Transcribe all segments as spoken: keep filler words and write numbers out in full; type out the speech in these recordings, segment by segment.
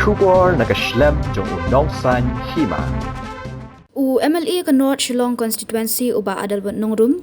Khubor na ka shlem jong u Nongsaiñ Hima. U M L A ka North Shillong Constituency u Bah Adelbert Nongrum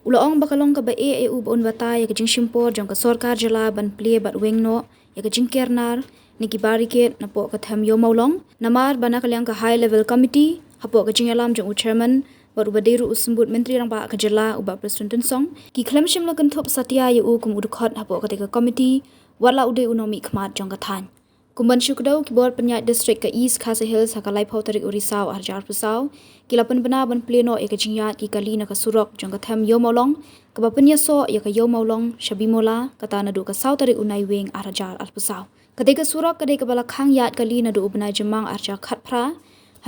u la ong ba ka long kaba eh ïa u ba un batai ïa ka jingshim por jong ka sorkar jylla ban plie bad weng noh ïa ka jingker nar ne ki barricade napoh ka them Ïew Mawlong, namar ba na ka liang ka High Level Committee hapoh ka jingïalam jong u Chairman bad uba dei ruh u Symbud Myntri Rangbah ka jylla u Bah Prestone Tynsong, ki khlem shym la kynthup satia ïa u kum u dkhot hapoh katei ka committee, wat la u dei u nongmihkhmat jong ka thaiñ. Kum ban shu kdew, ki bor pynïaid district ka East Khasi Hills ha ka laiphew tarik u Risaw arhajar arphew saw ki la pynbna ban plie noh ïa ka jingïaid ki kali na ka surok jong ka them Ïew Mawlong, kaba pynïasoh ïa ka Ïew Mawlong sha Bimula, kata naduh ka saw tarik u Naiwieng arhajar arphew saw. Katei ka surok ka dei kaba la khang ïaid kali naduh u bnai Jymmang arhajar khatphra,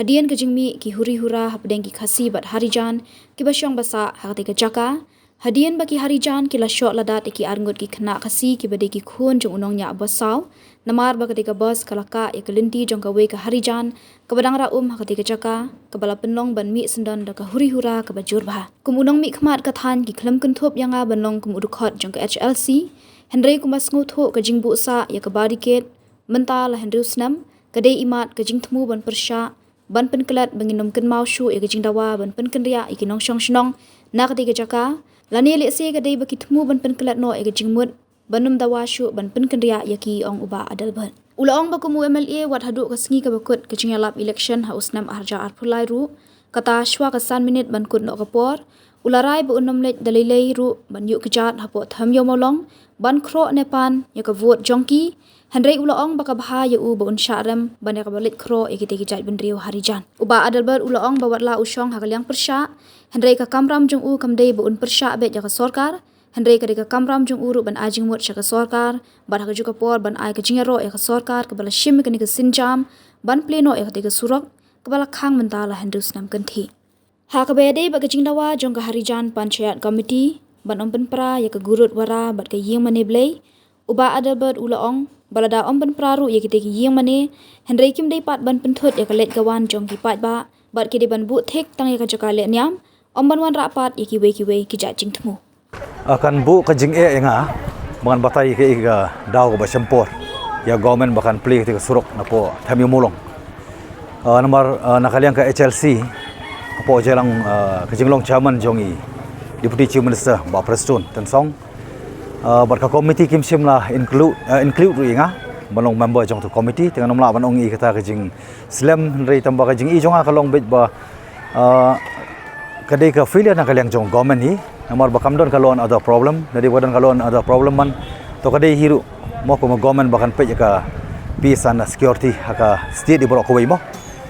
hadien ka jingmih ki huri hura hapdeng ki Khasi bad Harijan kiba shong ba sah ha katei ka jaka, hadien ba ki Harijan ki la shoh ladat ïa ki arngut ki khynnah Khasi kiba dei ki khun jong u nongñiah bos saw, namar ba katei ka bos ka la kah ïa ka lynti jong kawei ka Harijan kaba dang rah um ha katei ka jaka, kaba la pynlong ban mih syndon da ka huri hura kaba jur bha. Kum u nongmihkhmat ka thaiñ, ki khlem kynthup ïa nga ban long kum u dkhot jong ka H L C, hynrei kumba sngewthuh, ka jingbuhsah ïa ka barricade mynta la hynriew snem ka dei imat ka jingthmu ban pyrshah ban pynklet ba ngin ym kynmaw shuh ïa ka jingdawa ban pynkynriah ïa ki nongshong shnong na katei ka jaka, lane lehse ka dei ba ki thmu ban pynklet noh ïa ka jingmut ban ym dawa shuh ban pynkynriah ïa ki, ong u Bah Adelbert. U la ong ba kum u M L A, wat haduh ka sngi kaba kut ka jingïalap election ha u snem arhajar arphew lai ruh, kata shwa ka san minit ban kut noh ka por, u la rai ba un ym leit da lei lei ruh ban ïuh kjat hapoh them Ïew Mawlong ban khroh ne pan ïa ka vote jong ki, hynrei u la ong ba ka bha ïa u ba un shah rem ban ïa kaba leit khroh ïa kitei ki jaitbynriew Harijan. U Bah Adelbert u la ong ba wat la u shong ha ka liang pyrshah, hynrei ka kamram jong u kam dei ba un pyrshah beit ïa ka sorkar, hynrei ka dei ka kamram jong u ruh ban ai jingmut sha ka sorkar, bad ha kajuh ka por ban ai ka jingïaroh ïa ka sorkar kaba la shim ïa kane ka sienjam ban plie noh ïa katei ka surok kaba la khang mynta la hynriew snem kynthih. Ha kaba ïadei bad ka jingdawa jong ka Harijan Panchayat Committee ban ym pynpra ïa ka gurut wara bad ka ïing mane blei, u Bah Adelbert u la ong ba lada ym pynpra ruh ïa kitei ki ïing mane, hynrei kim dei pat ban pynthut ïa ka leit ka wan jong ki paidbah, bad ki dei ban buh thik tang ïa ka jaka lehniam, ym ban wanrah pat ïa kiwei kiwei ki jait jingthmu. Ah, kan buh ka jingeh ïa nga ba ngan batai ïa ka, ïa ka daw kaba shim por ïa government ba kan plie ïa ka surok napoh them Ïew Mawlong. Ah, namar, ah, na ka liang ka H L C, hapoh jingïalang, ah, ka jinglong chairman jong i Deputy Chief Minister Bah Prestone Tynsong, ah, bad ka committee kim shym la include, ah, include ruh ïa nga ban long member jong tu committee, te ngan ym lah ban ong ïa kata ka jingslem, hynrei tang ba ka jingi jong nga ka long beit ba, ah, ka dei ka failure na ka liang jong government hi, namar ba kam don ka law and order problem, lada ka don ka law and order problem man, to ka dei hi ruh mo kum ka government ba kan peit ïa ka peace and security ha ka state i baroh kawei mo.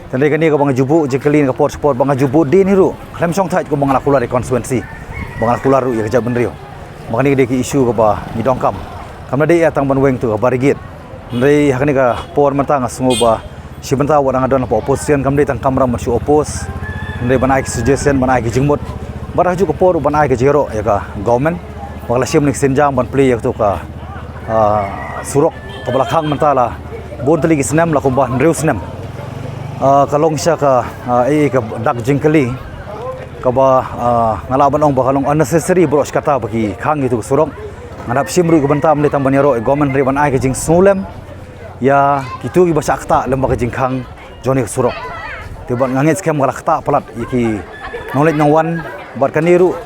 Te hynrei kane kaba nga ju buh jingkylli na ka por sha por ba nga ju buh dien hi ruh, khlem shong thait kumba nga la kular ïa ka constituency, ba nga la kular ruh ïa ka jaitbynriew, ba kane ka dei ka issue kaba ngi donkam. Kam dei ïa tang ban weng tu ka barricade. Hynrei ha kane ka por mynta nga sngew ba shi bynta wat nga don hapoh opposition, kam dei tang kamram ban shu oppose, hynrei ban ai ki suggestion, ban ai ki jingmut, bad ha kajuh ka por ban ai ka jingïaroh ïa ka government ba ka la shim ïa ka sienjam ban plie ïa katu ka, ah, surok kaba la khang mynta la bun tylli ki snem, la kumba hynriew snem. Ah, ka long sha ka, ah, ei, ei, ka dak jingkylli kaba, ah, nga lah ban ong ba ka long unnecessary baroh shi katta ba ki khang ïa katu ka surok. Ngan hap shim ruh ïa ka bynta, ym dei tang ban ïaroh ïa ka government, hynrei ban ai ka jingsngewlem ïa kito kiba shah ktah lem bad ka jingkhang jong kane ka surok. Te bad nga ngeit skhem ka la ktah palat ïa ki nongleit nongwan, bad kane ruh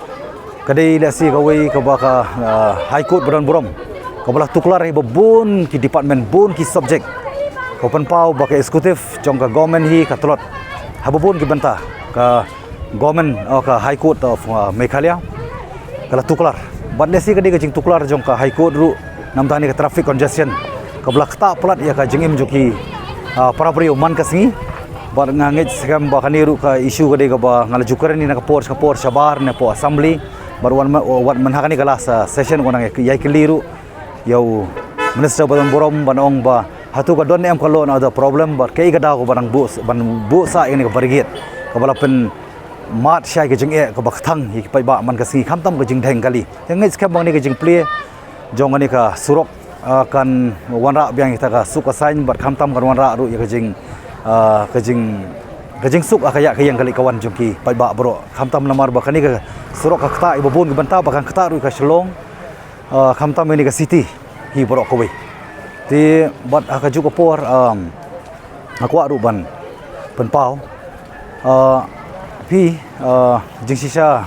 ka dei lehse kawei kaba ka, ah, High Court ba don burom kaba la tuklar ïa ba bun ki department, bun ki subject, kaba pynpaw ba ka executive jong ka government hi ka tlot ha ba bun ki bynta. Ka government, oh, ka High Court of, uh, Meghalaya ka la tuklar. Bad lehse ka dei ka jingtuklar jong ka High Court ruh namar kane ka traffic congestion kaba la ktah palat ïa ka jingim jong ki, uh, para briew man ka sngi. Bad nga ngeit skhem ba kane ruh ka issue ka dei kaba nga la ju kren ïa na ka por sha ka por shabar napoh Assembly. Bad wat mynta, wat mynta ha kane ka last, uh, session nga nang ïai kylli ruh ïa u Minister ba don burom ban ong ba hato ka don ne em ka law and order problem, bad kaei ka daw kaba nang buh, ban buhsah ïa kane ka barricade kaba la pynmad shai ka jingeh kaba kthang ïa ki paidbah man ka sngi khamtam ka jingdheng kali. Te nga ngeit skhem ba kane ka jingplie jong kane ka surok, ah, kan wanrah biang ïa kata ka suk ka saiñ, bad khamtam kan wanrah ruh ïa ka jing, ah, ka jing, ka jingsuk ha ka ïaid ka ïeng ka leit ka wan jong ki paidbah baroh, khamtam namar ba kane ka surok ka ktah ïa ba bun ki bynta, ba kan ktah ruh ïa ka Shillong, ah, khamtam ïa kane ka city hi baroh kawei. Te bad ha kajuh ka por, um, Nga kwah ruh ban pynpaw, ah, phi, ah, jingshisha,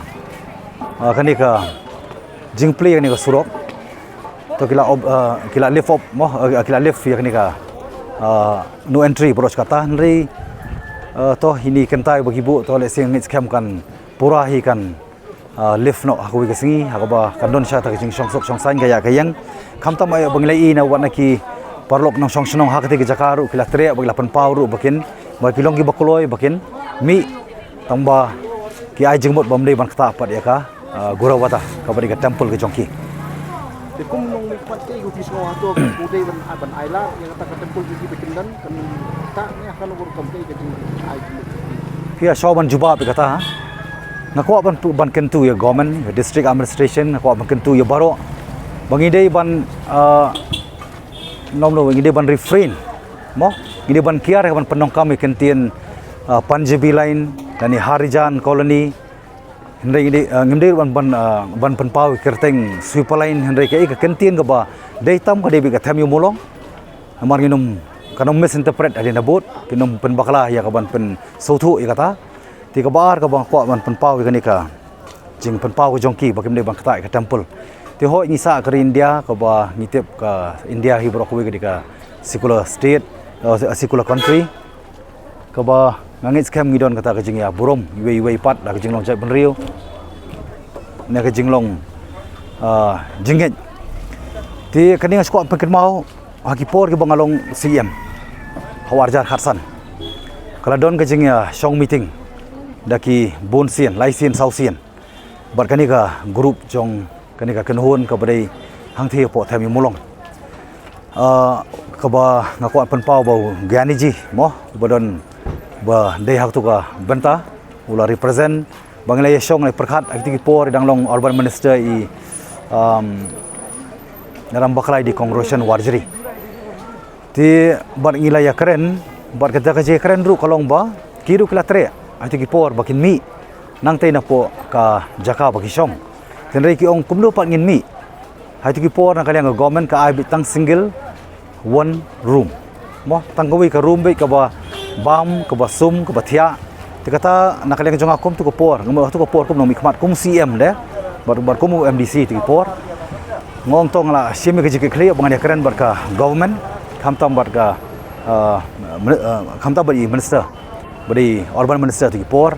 ah, kane ka jingplie kane ka surok to ki la ob-, ah, ki la lift up mo, ah, ki la lift ïa kane ka, ah, no entry baroh shi katta, hynrei, ah, to hynne kynta ba ki buh to lehse nga ngeit skhem kan pura hi kan, ah, lift noh ha kawei ka sngi ha kaba kan don shisha ka jingshongsuk shongsaiñ ka ïa ka ïeng. Khamtam ïa ba ngi la ïohi na wat na ki paralok nongshong shnong ha katei ka jaka ruh ki la treh ba ki la pynpaw ruh ba kin, ba ki long kiba kloi ba kin mih, tang ba ki ai jingmut bym dei ban ktah pat ïa ka, ah, Guru Vata kaba dei ka temple ka jong ki. Te kum nongmihkhmat kaei ka phi sngew hato ka phi dei ban, ban ailad ïa kata ka temple jong ki ba kin don, kan ktah ne ha kano ka rukom, kaei ka jingai jingmut jong phi? Phi ïa shuwa ban jubab ïa kata, ha? Nga kwah ban, ban kyntu ïa government, ïa district administration, nga kwah ban kyntu ïa baroh ba ngi dei ban, ah, nom no, ngi dei ban refrain mo, ngi dei ban kiar ïa ka ban pyndonkam ïa ka ktien, ah, Punjabi Line lane Harijan Colony. Hynrei ngi dei, ah, ngim dei ban, ban, ah, ban pynpaw ïa ka kyrteng Sweeper Line, hynrei kaei ka ktien kaba dei tam ka dei beit ka Them Ïew Mawlong. Namar ngin ym, kan ym misinterpret hadien habud, kin ym pynbakla ïa ka ban pynsngewthuh ïa kata. Te kaba ar kaba nga kwah ban pynpaw ïa kane ka jingpynpaw ka jong ki ba kim dei ban ktah ïa ka temple. Te hooid ngi sah ka ri India kaba ngi tip ka India hi baroh kawei ka dei ka secular state, eh, secular country. Kaba nga ngeit skhem ngi don kata ka jingïaburom iwei iwei pat da ka jinglong jaitbynriew ne ka jinglong, ah, jingngeit. Te kane nga shu kwah pynkynmaw, ha ki por kiba nga long C M ha u arhajar khatsan, ka la don ka jingïashong meeting da ki bun sien, lai sien, saw sien bad kane ka group jong kane ka kynhun kaba dei hangthie hapoh Them Ïew Mawlong. Ah, kaba nga kwah pynpaw ba u Gyani ji mo, uba don, ba dei ha katu ka bynta, u la represent, ba ngi la ïashong, la pyrkhat ha kito ki por i dang long urban minister i, um, Ram Baklai de Kong Roshan Warjri. Te bad ngi la ïakren, bad kata ka jingkren ruh ka long ba ki ruh ki la treh ha kito ki por ba kin mih nangtei napoh ka jaka ba ki shong. Hynrei ki ong kumno pat ngin mih, ha kito ki por na ka liang ka government ka ai beit tang single one room mo, tang kawei ka room beit kaba bam, kaba sum, kaba thiah. Te kata na ka liang jong nga kum tu ka por, nga mut tu ka por kum nongmihkhmat, kum C M de, bad, bad kum M D C tu ka por. Nga ong to nga la shim ïa ka jingkitkhlieh ba ngan ïakren bad ka government, khamtam bad ka, ah, min-, ah, khamtam bad i minister, bad i urban minister tu ka por,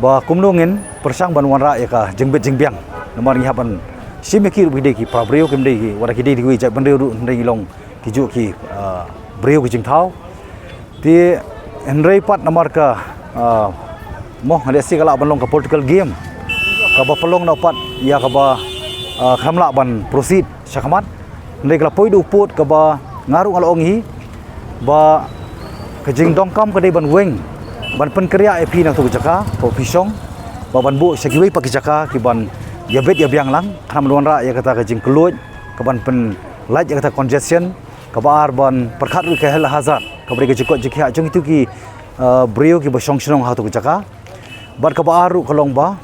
ba kumno ngin pyrshang ban wanrah ïa ka jingbit jingbiang. Namar ngi hap ban shim ïa ki ruh ba ki dei ki para briew, kim dei ki, wat la ki dei kiwei jaitbynriew ruh hynrei ki long kijuh ki, ah, briew ki jingthaw. Te hynrei pat namar ka, ah, mo, nga lehse ka lah ban long ka political game kaba pynlong noh pat ïa kaba, ah, kam lah ban proceed sha khmat. Hynrei ka la poi da u pud kaba nga ruh nga la ong hi ba ka jingdonkam ka dei ban weng, ban pynkynriah ïa phi na katu ka jaka kaba phi shong, ba ban buh sha kiwei pat ki jaka ki ban ïabit ïabiang lang, khnang ban wanrah ïa kata ka jingkylluid, ka ban pynlait ïa kata congestion, kaba ar ban pyrkhat ruh ïa ka health hazard, kaba dei ka jingkoit jingkhiah jong kito ki, ah, briew kiba shong shnong ha katu ka jaka. Bad kaba ar ruh ka long ba,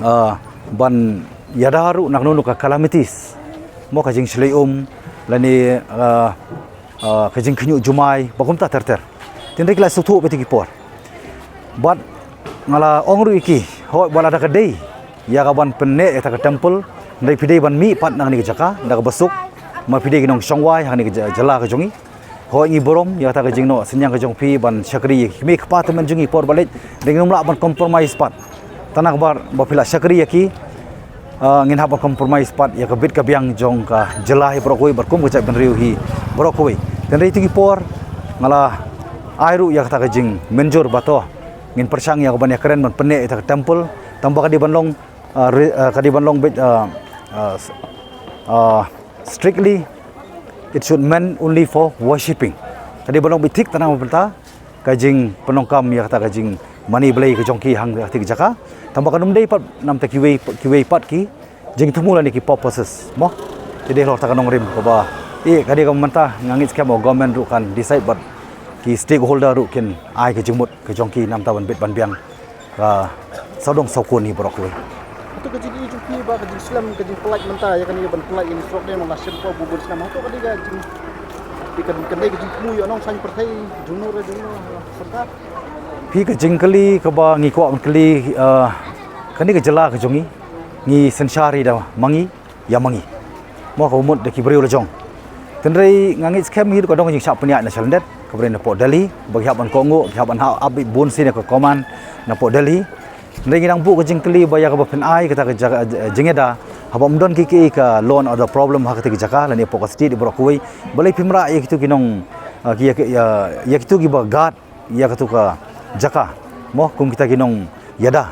ah, ban ïada ruh na kano kano ka calamities, mo, ka jingshlei um lane, ah, ah, ka jingkhynñiuh jumai, ba kumta ter ter. Te hynrei ki la sngewthuh beit ha kito ki por. Bad nga la ong ruh ïa ki, hooid, wat lada ka dei ïa ka ban pynneh ïa kata ka temple, hynrei phi dei ban mih pat na kane ka jaka da kaba suk, namar phi dei ki nongshong wai ha kane ka jy-, jylla ka jong ngi. Hooid, ngi burom ïa kata ka jingnoh synñiang ka jong phi ban shakri ïa ki kmie kpa tymmen jong ngi por ba leit, hynrei ngim lah ban compromise pat. Tang namar ba phi la shakri ïa ki, ah, ngin hap ban compromise pat ïa ka bit ka biang jong ka jylla hi baroh kawei bad kum ka jaitbynriew hi baroh kawei. Te hynrei ha kito ki por nga la ai ruh ïa kata ka jingmynjur ba to ngin pyrshang ïa ka ban ïakren ban pynneh ïa kata ka temple, tang ba ka dei ban long, ah, re-, ah, ka dei ban long beit, ah, ah, s-, ah, strictly it should meant only for worshipping. Ka dei ban long beit thik tang namar ba bynta ka jingpyndonkam ïa kata ka jingmane Blei ka jong ki ha kata ka jaka. Tang ba kan ym dei pat namar ta kiwei, kiwei pat ki jingthmu lane ki purposes, mo. Te dei halor kata ka nongrim kaba, eh, ka dei kaba mynta nga ngeit skhem ba government ruh kan decide bad ki stakeholder ruh kin ai ka jingmut ka jong ki namar ta ban bit ban biang ka sawdong sawkun hi baroh kawei. Hato ka jingïohi jong phi ba ka jingslem, ka jingpyllait mynta ïa kane ban pyllait ïa kane ka surok dei namar la shem por bun bun snem, hato ka dei ka jing- Kan kan dei ka jingthmu ïa u nongsaiñ pyrthei jong u re jong u sorkar. Phi ka jingkylli kaba ngi kwah ban kylli, ah, kane ka jylla ka jong ngi, ngi synshar ïa da ma ngi ïa ma ngi. Mo kaba mut da ki briew la jong. Tynrai nga ngeit skhem hi ka dong ka jingshah pynïaid na shalyndet, kaba dei na pdeng Delhi, ba ki hap ban kohnguh, ki hap ban hap ap bun sien ïa ka command na pdeng Delhi. Tynrai ngi dang buh ka jingkylli ba ïa kaba phin ai kata ka jaka, eh, jingïada, haba ym don ki ki ka law and order problem ha kata ka jaka, lane hapoh ka state baroh kawei. Balei phim rah ïa kitu ki nong, ah, ki ïa, ïa, ïa kitu kiba guard ïa katu ka jaka. Mo kum kita ki nongïada.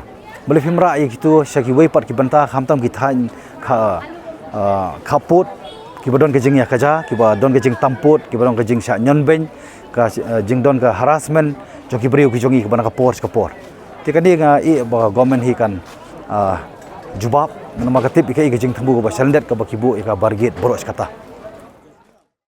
Balei phim rah ïa kitu sha kiwei pat ki bynta, khamtam ki thaiñ kha, ah, khappud, kiba don ka jingïakajia, kiba don ka jingtampud, kiba don ka jingshah ñion beiñ, ka, ah, jingdon ka harassment jong ki briew ki jong ngi kaba na ka por sha ka por. Te kane nga ïohi ba government hi kan, ah, jubab, namar ka tip ïa ka, ïa ka jingthmu kaba shalyndet kaba ki buh ïa ka brigade baroh shi katta.